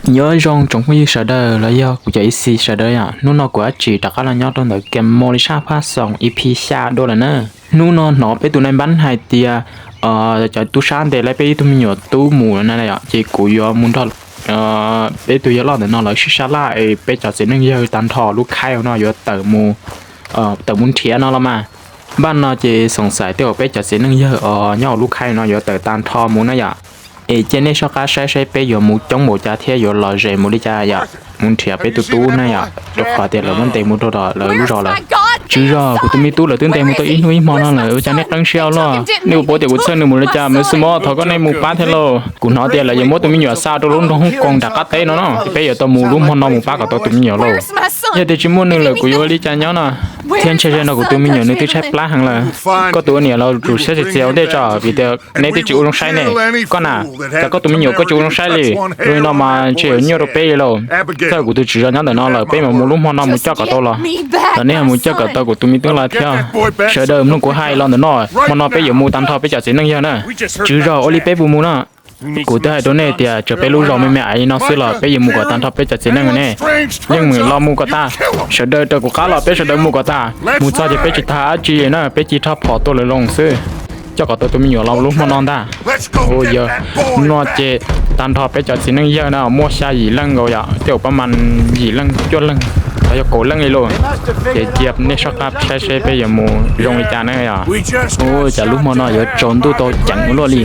Nyob zoo tsoom phooj ywg sawv daws los yog kuv cov ib xis sawv daws yom, hnub no kuv dab tsis rov qab los nyob rau ntawm Game Mode li sab phab xoom E P xya dua lawm na. Hnub no hnov peb tus nai npab hais tias cov tub sab ntes lawv peb ib tug me nyuam tub mus na yom, ces kuv yuav mus nrog peb tus yawg loj ntawm no lawv sib sab laj es peb cov txiv neej yawg tag nrho lub khaib no yuav tawm mus, tawm mus nrhiav no los mas. Npaj no ces xoom xaiv tej uas peb cov txiv neej yawg os nyob hauv lub khaib no yuav tawm tag nrho mus na yom. Es cia nej soj qab saib saib peb yuav mus coob npaum cas thiab yuav lom zem mus li cas yom, mus nrhiav peb tus tub na yom, rau qhov tias lawv muab ntes mus rau tom lawv lub zos lawm. Tswv zog, kuv tus me tub lawv twb ntes mus tau ib hnub ib hmo no lawm, ua cas nej qeeb siab ua luaj? Nej puas paub tias kuv txhawj nws mus li cas mas xwb mog, thov koj nej mus pab thiab lauj. Kuv hnov tias lawv yuav muab tus me nyuam xa rau lub nroog Hong Kong nram qab teb no no, peb yuav tau mus lub hmo no mus pab kom tau tus me nyuam lauj. Yog tias tsis muaj nws lawm kuv yuav ua li cas nyob no? Thiab ntshai zaum no kuv tus me nyuam nws twb tshaib plab heev lawm. Koj tus ua niam los tsum siab txias txias ua ntej tso, vim tias neb twb tsis ua zoo saib ne. Koj na, cas koj tus me nyuam koj tsis ua zoo saib li? Zoo li no mas ntshe yuav nyuaj rau peb li lauj. Txawm kuv tus tswv zos nyob ntawm no lawm, peb mam mus lub hmo no mus coj kom tau los. Los nej mus coj kom tau kuv tus me tub los thiab. Sawv daws mloog kuv hais los ntawm no, hmo no peb yuav mus tag nrho peb cov txiv neej yawg na. Tswv zog, ua li peb puas mus no? Kuv twb hais rau nej tias tsuas peb lub zos me me aiv li no xwb los peb yuav mus kom tag nrho peb cov txiv neej ne. Yeej meem los mus kom tag, sawv daws raws kuv qab los peb sawv daws mus kom tag. Mus txog ces peb tsis tas dab tsi na, peb cia rho phom tua lawv los xwb, coj kom tau tus me nyuam los lub hmo no ntag. Ua yog no ces tag nrho peb cov txiv neej yawg na muaj xya yim leej nkaus yom, tej uas pab mas yim leej cuaj leej los yog kaum leej li lauj. Ces cia nej soj qab saib seb peb yuav mus zoo li cas na yom. Ua cas lub hmo no yuav tsaus ntuj tau ceev ua luaj li.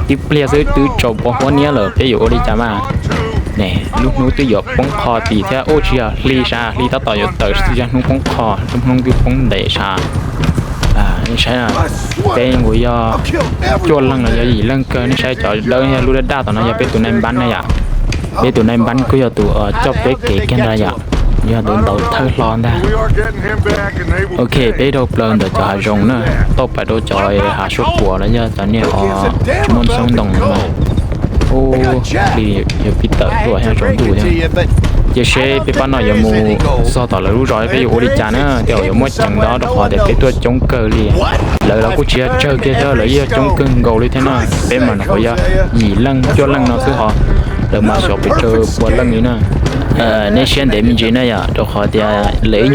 Tib pliag xwb twb tsaus pos huab niab lawm, peb yuav ua li cas mas? Ne, lub hnub twb yuav poob qho tim thiab, ua tsis yog hli sav, hli tab tom yuav tawm xwb, yog hnub poob qho, lub hnub twb poob ntev sav. Nej saib, peb nkaus yog cuaj leeg los yog yim leej kawg, nej saib cov dawb yog lub daj daj tom no yog peb tus nai npab na yom. Peb tus nai npab kuj yog tus coj peb kev kiag ntag yom, yog tus ntaus thawj hlo ntag. Ok, peb dhau plaws ntawm cov hav zoov na, tau pais rau cov hav suab puam los yog cov niag tsis muaj xyoob ntoos no. Ub, li yog pib tawm tuaj yog tsaus ntuj thiab. Cia seb peb pab no yuav mus txog tom lawv lub zos peb yuav ua li cas na, tej zaum yuav muab ceev ntau rau qhov tias peb tuaj coob kawg li. Lawv los kuj tsis yog tsawg kiag thiab, lawv yeej yog coob kawg nkaus li thiab na. Peb mas nyuam qhuav yog yim leej cuaj leej no xwb hos lawv mas xyov pes tsawg pua leej li na. Nej siab ntev me ntsis na yom, rau qhov tias lawv ib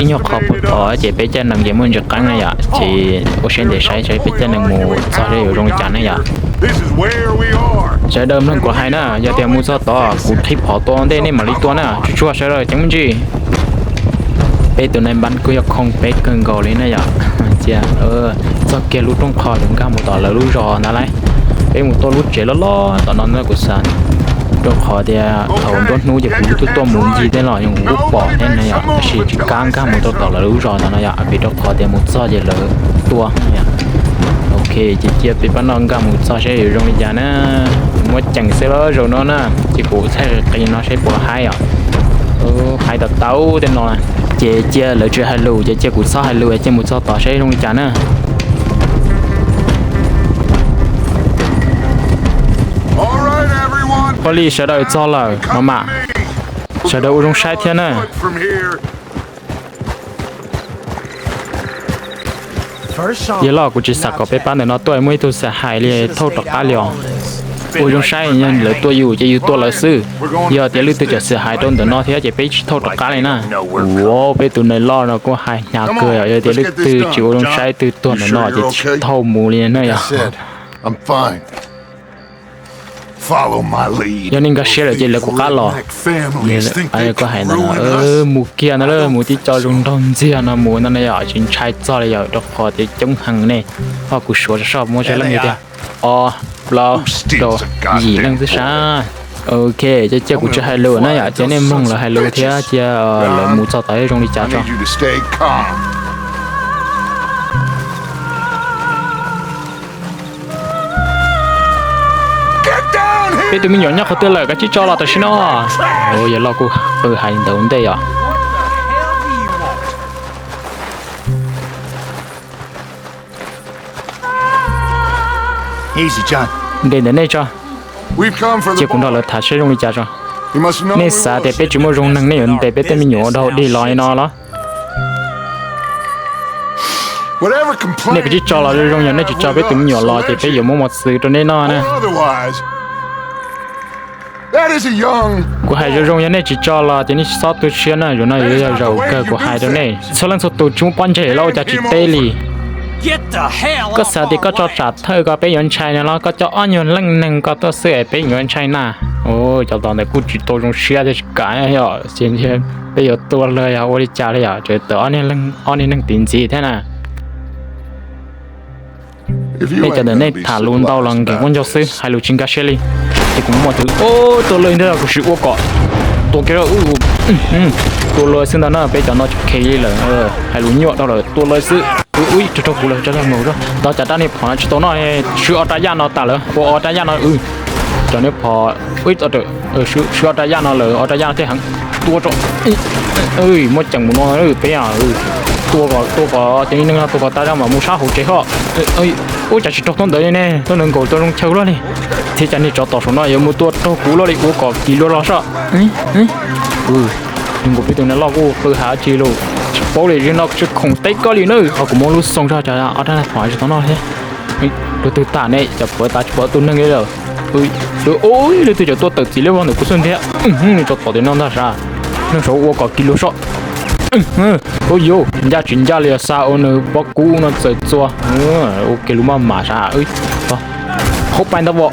nyuag qho puag tod ces peb caij nees ces muaj ntsis qeeb na yom, ces ua siab ntev saib saib peb caij nees mus txog seb yuav zoo li cas na yom. Sawv daws mloog kuv hais na, yog tias mus txog tod kuv qhib phom tua ntej nej mam li tua na, tsuag tsuag sawv daws ceev me ntsis. Peb tus nai npab kuj yog khoo peb kawg nkaus li na yom. Cia txog kiag lub rooj qho yuav nkag mus tom lawv lub zos ntag lauj. Peb mus tuaj lub tsev loj loj tom no na kuv xav, rau qhov tias thaum nruab hnub ces kuv tuaj tuaj mus ncig tej los yeej kuv kuj pom thiab na yom, tab sis tsis kam nkag mus rau tom lawv lub zos ntawd no yom, vim rau qhov tias mus txog ces lawv tua yom. Ok, ces cia peb pab no nkag mus txog seb yuav zoo li cas na. Muab ceem xwb los zaum no na, ces kuv txhaj qis no seb puas haib os. Haib tau tau tej no na. Ces cia lawv tsis hais lus ces cia kuv txhob hais lus, cia mus txog tod seb zoo li cas na. Ua li sawv daws txog lawm no mas, sawv daws ua zoo saib thiab na. Yog los kuv tsis xav kom peb pab ntawm no tuaj muaj ib tug xia hais li thauj rov qab li os. Ua zoo saib, yog lawv tua yus ces yus tua lawv xwb. Yog tias leej twg tseem xia hais rau ntawm no thiab ces peb tsis thauj rov qab li na. Ua, peb tus nai loj no kuj hais hnyav kawg, yog tias leej twg tsis ua zoo saib twg tuag ntawm no ces tsis thauj mus li na yog. Yog nej nkag siab lawm ces lawv kuv qab los. Koj hais ntawd, mus kiag ntag lauj, mus tib co zoo nraug ntxiag no mus ntag na yom, tsis ntshai txog li yom, rau qhov tias coob heev ne. Ho kuv suav soj muaj tsawg leej li tiag? Ob, plaub, rau, yim leej xwb sab. Ok, cia kuv tsis hais lus na yom, cia nej mloog lawv hais lus thiab cia lawv mus txog tod zoo li cas tso. Peb tus me nyuam nyob qhov twg lawm, kav tsij tso los tam sim no. Yog los kuj qw hais ntawd ua ntej yom. Nres ntawm nej tso. Cia kuv nrog lawv tham seb zoo li cas tso. Nej xav tias peb tsis muaj zoo neeg nej yuav ntes peb tej me nyuam ua dog dig los li no los? Nej kav tsij tso los zoo zoo, yog nej tsis tso peb tus me nyuam los ces peb yuav muab mos txwv rau nej noj na. Kuv hais zoo zoo, yog nej tsis tso los ces nej tsis txhob tu siab na, zaum no yuav yog zaum kawg kuv hais rau nej. Txhua leej txhua tus tsis muaj pob ntseg los ua cas tsis teb li. Koj xav tias koj tso tsam thawj ko peb yuav ntshai no los? Koj coj ob nyuag leej neeg koj tuaj xwb es peb yuav ntshai na. Cov tod ntawd kuj tsis tau zoo siab thiab tsis kam yom, peb yuav tua los yog ua li cas li yom, tseem tawm ob niag neeg tim ntxiv thiab na. Nej cov ntawm nej tham lus ntau los nkees quab ncaug xwb, hais lus tsis nkag siab li. Ces kuv muaj tus, tua lawm ntag, kuv sim ua kom tua kiag, tua lawm xwb ntag na, peb cov no tsis kheev li lawm, hais lus nyuaj dhau lawm, tua lawm xwb. Ub, raug raug kuv lawm, raug raug kuv lawm, ntawd cas rab niag phom no tsis tau noj, swb ob rab yaj no tas lawm, ua ob rab yaj no, cov niag phom, swb ob rab yaj no lawm, ob rab yaj no thiaj heev. Tua tso, muab ceem mus no peb, tua kom, tua kom cov neeg no tua kom tas zog mam mus sab hauv tsev ho. Ub, cas tsis raug tuab ntawd li ne, tuab ntawd nkaus tau zoo chaw luaj li. Thiab cas niag tsov tom saum no yuav mus tua raug kuv luaj li, ua kom kis luag los soj. Nkaus peb tus neeg loj kuj qw hav tsis lus, tsis paub li, zeem no tsis khoom teb koj li na. Ho kuv muab lub xoo zog, ob rab phom tsis tau noj thiab. Lub twg tas ne, cas pov tas tsis pov tus neeg li lawm. Lub twg cov tuaj tawm txiv liab vog ntawm kuv xwb ntiag. Nws tso tom tim no ntag sav, neeg saud ua kom kis luag soj. Ua yuv, ncaj tsis ncaj li os, xa ua nws pob kub no txawm txua. Ua kiag lus maj mam sav. Qhaub pais ntag vos,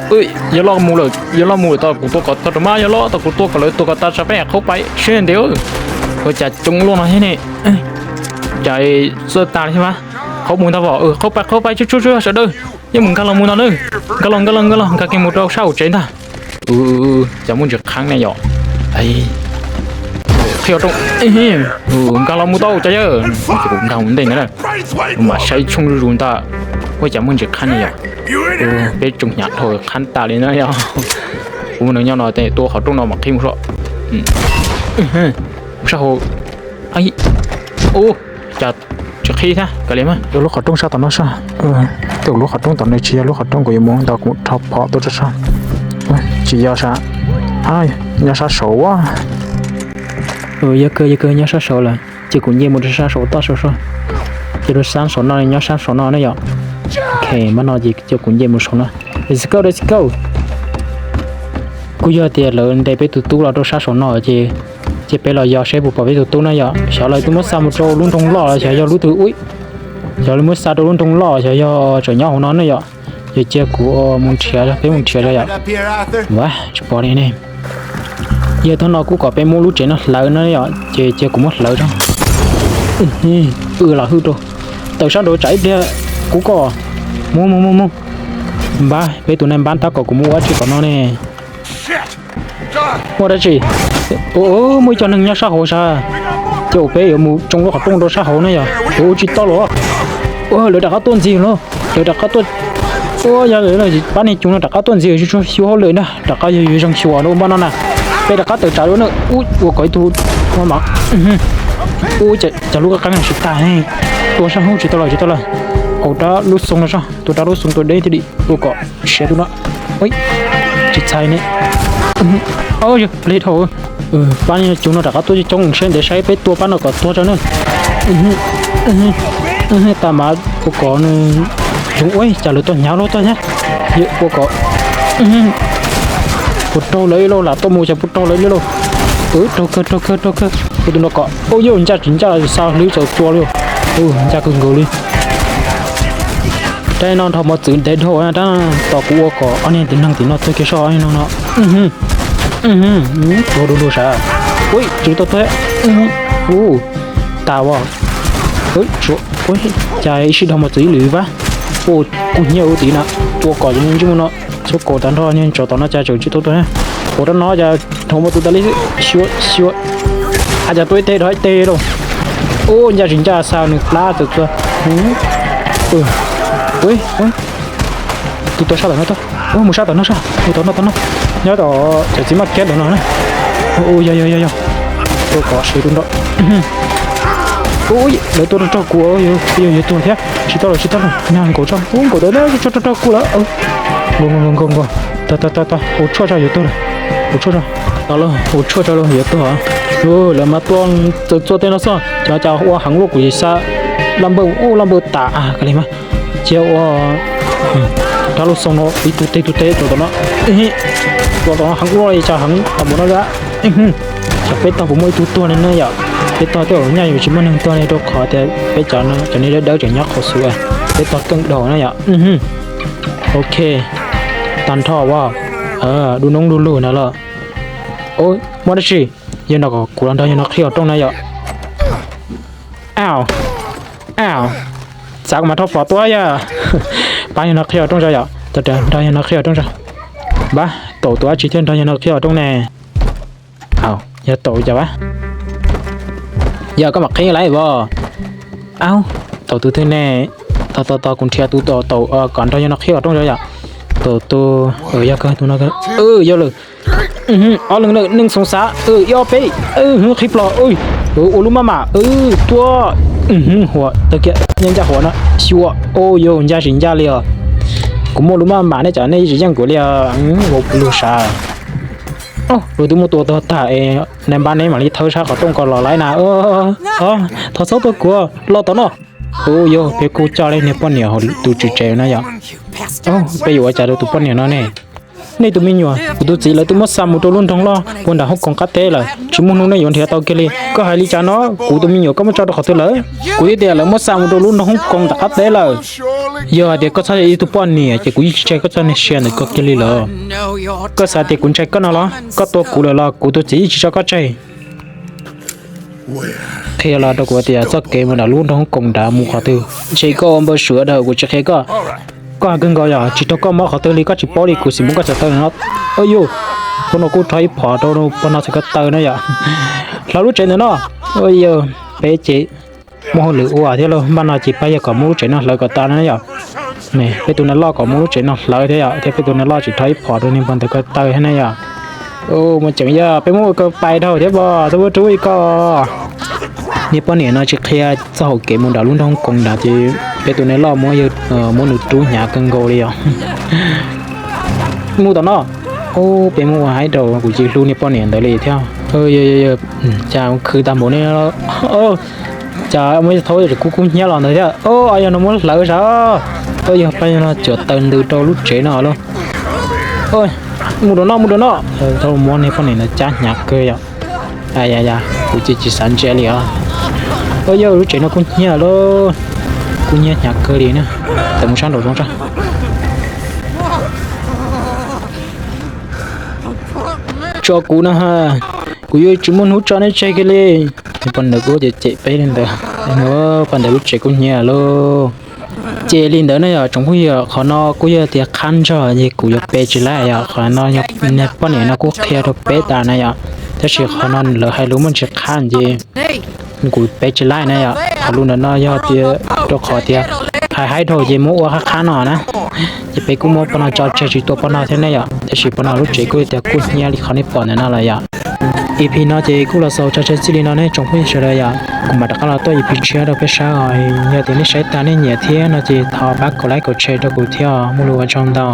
yog loj mus lawm, yog loj mus lawm, tau kuv tua kom tag rau mas, yog loj tau kuv tua kom lawv tua kom tas sav peb qhaub pais siab ntev. Ua cas coob luaj no thiab ne, cas txawj tas li thiab mas. Qhaub mus ntag vos, qhaub pais, qhaub pais, tsuag tsuag tsuag sawv daws, yeej mus nkag los mus no na, nkag los nkag los nkag los nkag kiag mus rau sab hauv tsev ntag. Cas muaj ntsis qhab ne yom. Qhib rooj, nkag los mus tau cas yawg, nkag mus ntej ntag na, mam saib tshooj zuj zus ntag. Ua cas muaj ntsis qhab ne yom. Peb tsoom hnyav dhau qhab tas li na yom. Kuv mus nws nyob no tua qhov rooj no mam qhib mus soj. Sab hauv, cas tsis qhib thiab, kav liam mas. Ua lub qhov rooj sab tom no soj. Tej lub qhov rooj tom no tsis yog lub qhov rooj kuv yuav mus ntawd, kuv rho phom tuaj tso soj. Tsis yog sab, nyob sab saud. Yog kawg, yog kawg nyob sab saud lawm. Ces kuv nce mus rau sab saud toj saud soj. Ces rau sab saud no, nyob sab saud no ne yom. Ok, mas no ces cia kuv nce mus saud no. Let's go, let's go. Kuj yog tias lawv ntes peb tus tub los rau sab saud no ces, ces peb los yos seb puas pom peb tus tub na yom. Xyov lawv twb muab xa mus rau lub nroog loj los xyov yog lub twg ub. Xyov lawv muab xa rau lub nroog loj xyov yog tseem nyob hauv no ne yom. Ces cia kuv mus nrhiav, peb mus nrhiav yom. Ua tsis pom li ne. Yog thaum no kuj kom peb muab lub tsev no hlawv no yom, ces cia kuv muab hlawv tso. Wb los hwj rau, tawm sab nraud tsam ib pliag kuv kom. Mus mus mus mus. Npab, peb tus neeg npab tab kom kuv mus ua dab tsi tom no ne. Muaj dab tsi? Muaj ib co neeg nyob sab hauv sas. Ces peb yuav mus tsoo lub qhov rooj rau sab hauv na yom. Ua tsis tau los. Lawv rov qab tuaj ntxiv los. Lawv rov qab tuaj. Ua yog pab niag cug no rov qab tuaj ntxiv, tsuas xyuas hauj lwm ntag, rov qab yog yuav zoo xyuas rau npaj no na. Peb rov qab tawm tsam rau na. Ua kom ib tug maj mam. Ua cas lub qab qeeb no tsis tag ne. Tua sab hauv tsis tau lawm, tsis tau lawm. Haus rab lub xoo no soj, tua rab lub xoo tua deb thiaj li ua kom siav tus no. Tsis txhais ne. Li dhau. Pab niag cug no rov qab tuaj coob coob, saib ntev saib peb tua pab no kom tuag tso na. Tas mas ua kom nws zoo. Ua cas lawv tuaj hnyav luaj tuaj thiab. Ua kom puas raug lawv ib lauj, lam tuaj mus cas puas raug lawv ib lauj. Raug kawg, raug kawg, raug kawg. Ua tus no kom ua yuj ncaj tsis ncaj, xa hlwb txawm tua li. Ncaj kawg nkaus li. Rab no nrho mos txwv ntev dhau na, rab tos kuv ua kom ob niag tiv neeg tim no tuag kiag soj no no. Tua dua dua sav. Ui, tswv tau tuag. Ua tas as. Cas ib sij dhau mos txwv ib lwm vab. Ua kuj hnyiab ua tim na. Ua kom cov niag ntsej muag no txhua kaus tag nrho, niag tsov tom no cas tseem tsis tau tuag. Ua rab no cas dhau mos txwv tas li xwb. Xyuas xyuas. Cas tuaj ib teg dhau ib teg lauj. Ua ncaj tsis ncaj xa nws plab txawm txua. Tus tuaj sab tom no tuaj. Mus sab tom no sab, mus tom no tom no. Nyob tom cov txiv maj kiab tom no na. Yog yog yog yog. Tua kom siav rau nrho. Lawv tuaj rau kuv, yog yog tuag thiab. Tsis tau lawm, tsis tau lawm, nag nkaum tso, nkaum tau tso rau kuv lawm. Nkaus nkaus nkaus. Tag tag tag tag, ua tshuaj tso yuav tuag lawm. Ua tshuaj tso. Tau lauj, ua tshuaj tso lauj yuav tuag. Lawv mas tuaj txawm txua tej no xwb, cov cas ua heev luaj kuv xa laj npawj ub laj npawj tas kav liam mas. Cia ua rab lub xoo no ib tug teg tug teg rau tom no. Tua tau heev ua li cas heev tau npaum no a. Xyov peb tog puas muaj ib tug tuag li na yom. Peb tog tej zaum nyaj yuav tsis muaj neeg tuag li rau qhov tias peb cov no cov niag dawb dawb tseem nyob qhov xwb. Peb tog keej daus na yom. Ok, tag nrho as, dub noob du lug na los. Muaj dab tsi? Yog no kom kuv los nrog yawg no qhib qhov rooj na yom. Au, au, txav kuv mas rho pom tuaj yom. Pab yawg no qhib qhov rooj tso yom, nrog yawg no qhib qhov rooj tso. Npab, Taum tus dab tsi thiaj nrog yawg no qhib qhov rooj ne? Yog Taum cas a? Yog koj mam qhib lawm as. Au, Taum tus twg ne? Tos tos tos, kuv nrhiav tus Taum kom nrog yawg no qhib qhov rooj tso yom. Taum tus, yog kawg tus no kawg. Yog lawm. Ob leeg lawm, neeg xoom xav, ib ob peb, qhib plos, ua lub maj mam, tuaj, huam tag kiag, ncaj ncaj huam no, xyuas, o yog ncaj tsis ncaj li os. Kuv muaj lub maj mam nej cov nej tsis yeej kuv li os, vau lug sav. Luag twb muab tua tuag tag es nai npab neb mam li thawb sab qhov rooj ko los lawm na. Thov txhob tua kuv, los tom no. Ub, yog peb kuj coj li niag poj niam hauv tus tswv tsev na yom. Peb yuav ua cas rau tus poj niam no ne? Nej tus me nyuam, kuv tus txiv lawv twb muab xa mus rau lub nroog loj puag nram Hong Kong qab teb lawm, tsis muaj hnub nej yuav nrhiav tau kiag li. Koj hais li cas no? Kuv tus me nyuam koj muab tso rau qhov twg lawm? Kuv twb tias lawv muab xa mus rau lub nroog Hong Kong nram qab teb lawm. Yog hais tias koj txhob yog ib tug poj niam ces kuv yeej tsis ntseeg koj txoj niag sia ntawm koj kiag li lawm. Koj xav tias kuv ntshai koj no los? Koj tua kuv lawm los kuv tus txiv yeej tsis tso koj tseg. Qhia los rau kuv tias txoj kev mus nram lub nroog Hong Kong nrad mus qhov twg? Ntshe koj ua npau suav dhau kuv tsis qhia koj. Koj hais kawg nkaus yom, tsis raug koj mob qhov twg li, koj tsis paub li, kuv xav muab koj txhais taw no. Ua yus, pab no kuj rho ib phom rau pab no txhais ko taw na yom. Hlawv lub tsev ntawm no. Ua yus, peb ces muaj hauj lwm ua thiab lauj, npaj no ces pab yog kom muab lub tsev no hlawv kom tas na yom. Peb tus nais loj kom muab lub tsev no hlawv thiab yom, thiab peb tus nais loj tseem rho ib phom rau niag pog ntawd ko taw thiab na yom. Muaj tseem yog peb muab ua ko pais dhau thiab pom txhob muab rub ib ko. Niag poj niam no tsis qhia txoj hauv kev mus nram lub nroog Hong Kong nrad ces peb tus nais loj muab, muab nws rub hnyav kawg nkaus li os. Mus tom no. Peb muab ua haib rau kuv ces hlub niag poj niam ntawd li thiab. Cas khwv tag npaum ne. Cas muab thaub yog kub kub hnyiab los ntawd thiab. Yog no muab hlawv sav. Yog pab no cuam taw ntws rau lub tsev no lauj. Mus rau no, mus rau no. Thaub muab niag poj niam ntawd cab hnyav kawg yom. Kuv ces tsis xav ntsia li os. Yog lub tsev no kub hnyiab lauj. Kub hnyiab hnyav kawg li na. Tawm mus sab nraum zoov tso. Tso kuv no ha, kuv yuav tsis muaj hnub tso neb tseg kiag li. Poj ntawd kuj cem cem peb li ntawd. Poj ntawd lub tsev kub hnyiab lauj. Ces li ntawd ne yom tsoom phooj ywg, qhov no kuj yog tias qhab ntsog ces kuv yuav pe tsis laib yom, qhov no niag poj niam no kuj qhia rau peb tas na yom, tab sis qhov no lawv hais lus muaj ntsis qhab ces kuv pe tsis laib na yom. Qhov lus ntawm no yog tias rau qhov tias hais haib dhau ces muab ua qhab qhab no na, ces peb kuj muab poj no tso tseg tsis tua poj no thiab ne yom, tab sis poj no lub tsev kuj tias kub hnyiab li qhov nej pom ntawm no lawm yom. E P no ces kuj los xaus tso tseg txij li no ne tsoom phooj ywg sawv daws yom, kuv mam rov qab los tuaj E P tshiab rau peb saib os. Yog tias nej saib tas nej nyiam thiab no ces thov pab kaum like kaum share rau kuv thiab, muaj lus ua tsaug ntau.